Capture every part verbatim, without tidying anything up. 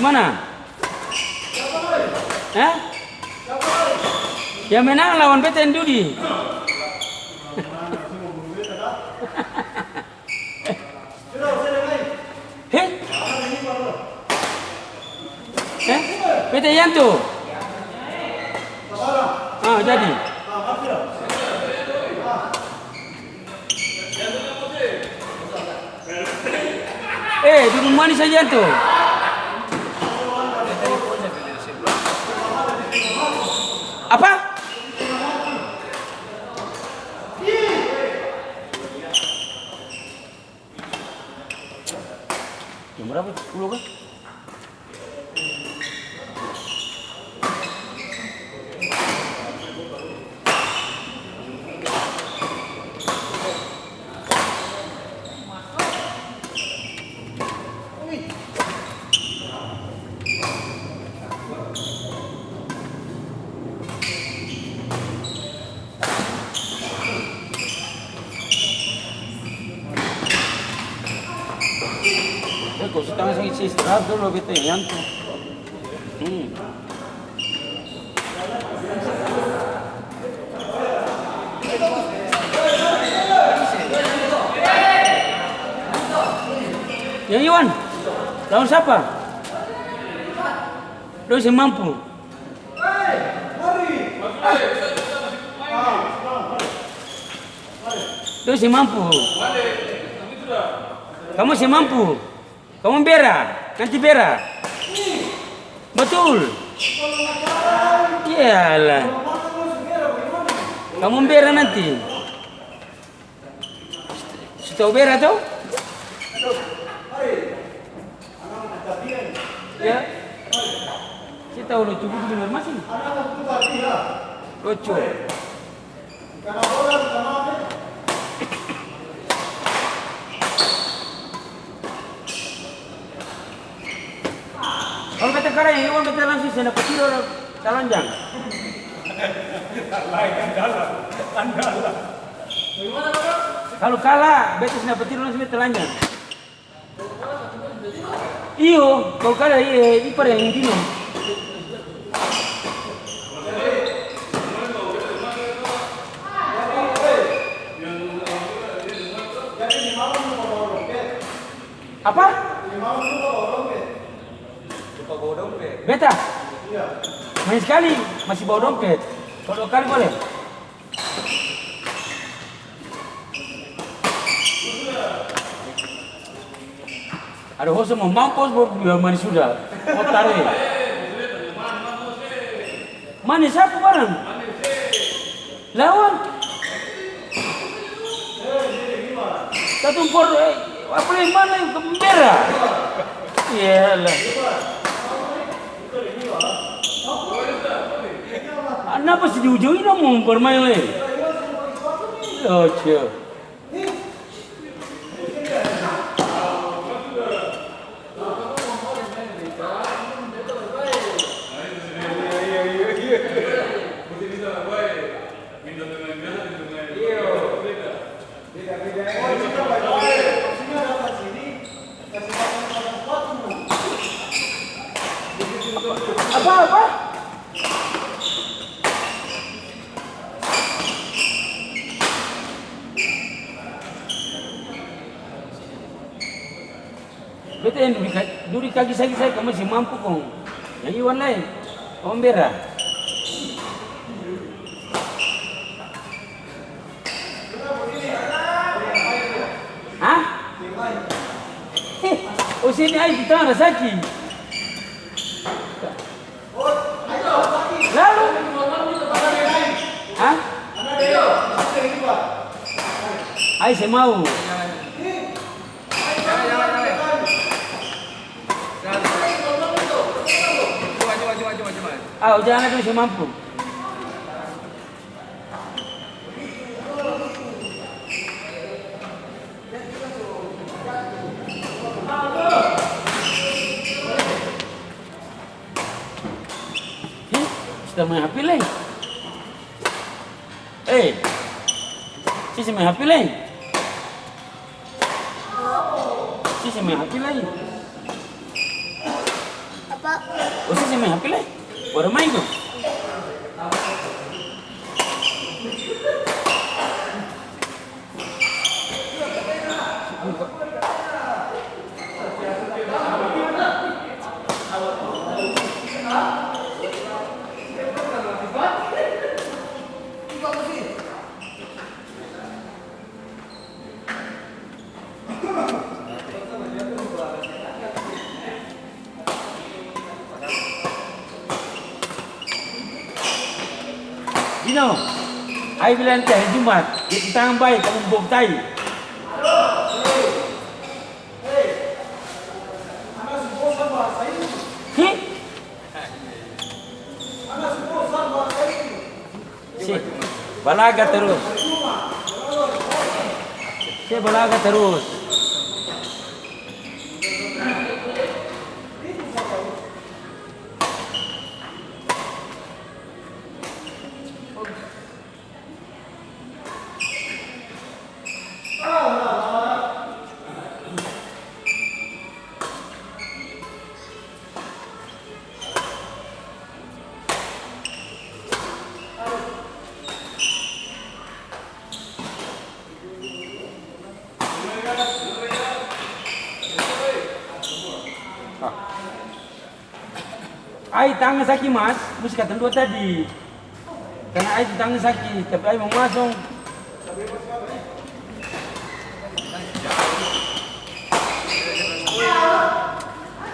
Mana? Hah? Yang menang lawan beta yang judi. Hei? Hei? Beta Yanto. Ah, jadi. Eh, dudu manis saja tu. Apa? Jam berapa? Sepuluh kah? Eh, kalo su tangang seng isi istirahat dolo, beta yang nyantu. Hmm. Yang Iwan, lawan sapa? Dong seng mampu. Dong seng mampu. Kamu seng mampu. Kamu bera, nanti bera. Batul. Iyalah. Kamu bera nanti. Su tau bera to? Ya. Si tau lo cukup di luar masing. Lucu. Kalo beta kala yang Iwan, beta langsung seng dapa tidor, talanjang. Lain andalan, andalan. Kalo kala, beta seng dapa tidor, langsung beta talanjang. Iyo, kalo kala, iya, ipar yang dino. Apa? Beta? Main skali, masi bawa dompet. Kalo dua kali boleh? Ada hoso mo mampos, bo bilang manis sudah. Mo taru e. Manis apa barang? Lawan. Katong por, eh, apa lagi mana yang kembera? Iyalah. Anapa si jauh-jauh ini mo barmaeng lai? Lucu. Apa, apa? Beta yang duri ka-, duri kaki saki, saya kama seng mampu kong. Yang Iwan lai, kong bera. Hah? Heh, oh, sini ai, kita ada saki. Lalu? Hah? Ai, seng mau. Ah, ujang ada seng mampu. Ih, sudah main H P lai. Eh, si, si main H P lai. Si, si main H P lai. Ose seng maeng H P lai? Baru maeng tu. Gino, ai bilang nanti hari Jumat, dia pung tangan bae, kamu bob tai. Hih? Se balaga tarus. Se balaga tarus. Ai tangang saki, Mas, musti katong dua tadi. Karna ai tangang saki, tapi ai mo maso.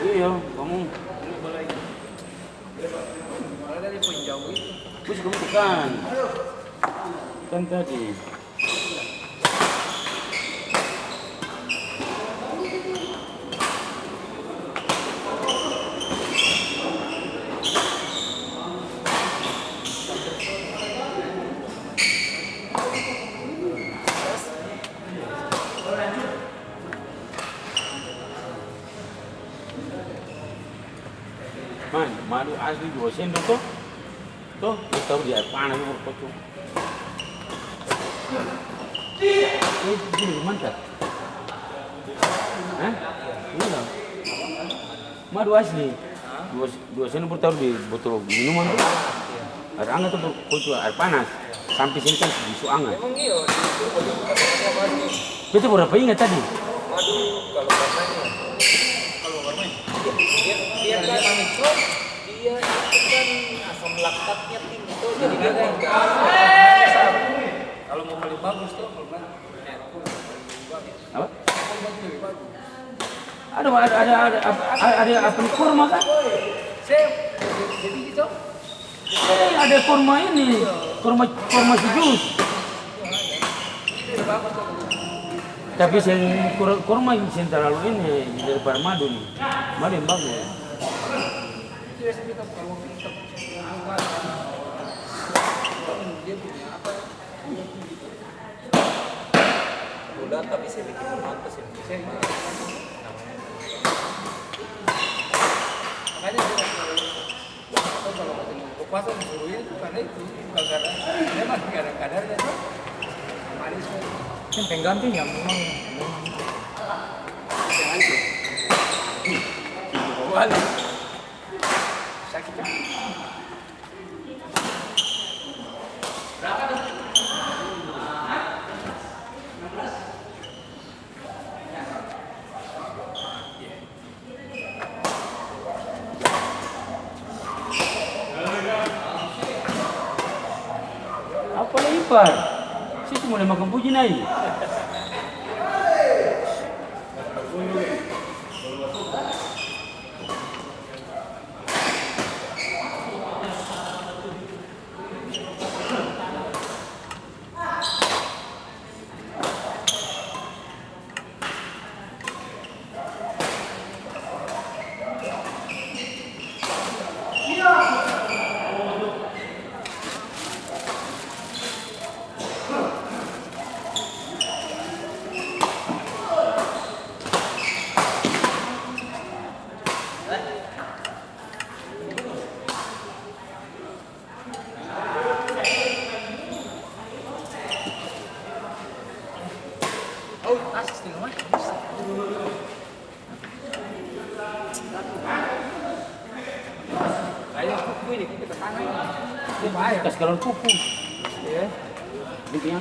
Iyo, kamu. Musti kamu tekan. Kan tadi. Man, madu asli dua sendok to. To, dia taru di air panas, baru kocok. Eh, itu dari mana, Kak? Hah? Iya. Madu asli. Dua, dua sendok baru taru di botol minuman tuh. Air anget tuh, baru kocok air panas. Sampe sini kan su anget. Emang iya, di situ botol katanya apa sih? Beta baru dapa inga tadi. Madu, kalau warnanya. Kalau warnanya? Iya, dia, dia kan manis. Dia itu kan asam laktatnya tinggi tuh, jadi dia kan kalau mau paling bagus tuh, kalau nggak, Merkur paling bagus. Apa? Merkur lebih bagus. Ada, ada, ada, ada, ada, ada apa nih, korma kah? Sep, jadi gitu. Eh, ada korma ini, korma, korma si jus. Tapi seng, kor-, korma seng talalu ini, daripada madu nih. Madu yang bagus. Udah, tapi seng biking mantap, seng biking mantap. Makanya dia Atau kalau katanya buka puasa disuruh ini tuh karena itu, bukan karena, memang kadang-kadang aja manis tuh. Yang pengganti yang memang, memang. Yang hancur. Balik. Sakit kan? Apa lai ipar? Situ mulai makang puji nai. Kas galon pupus. Iya. Dia punya.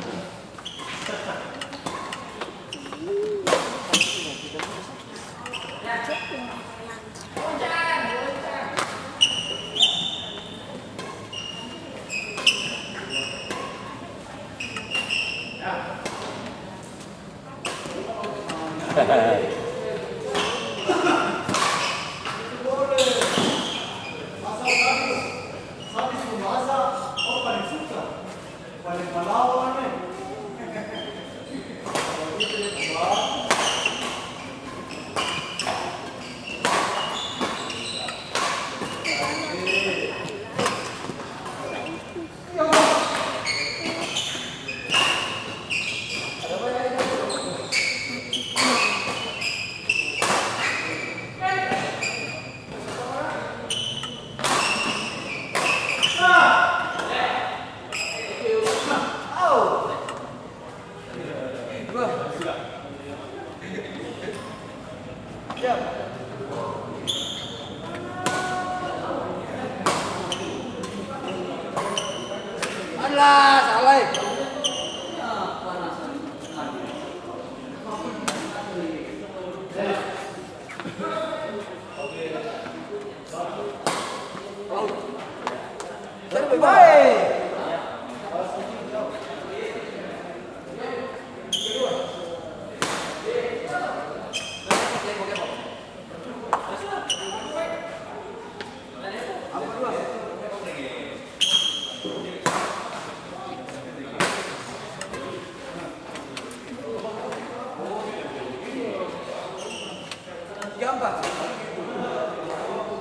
Alah, salah, e. Gampang.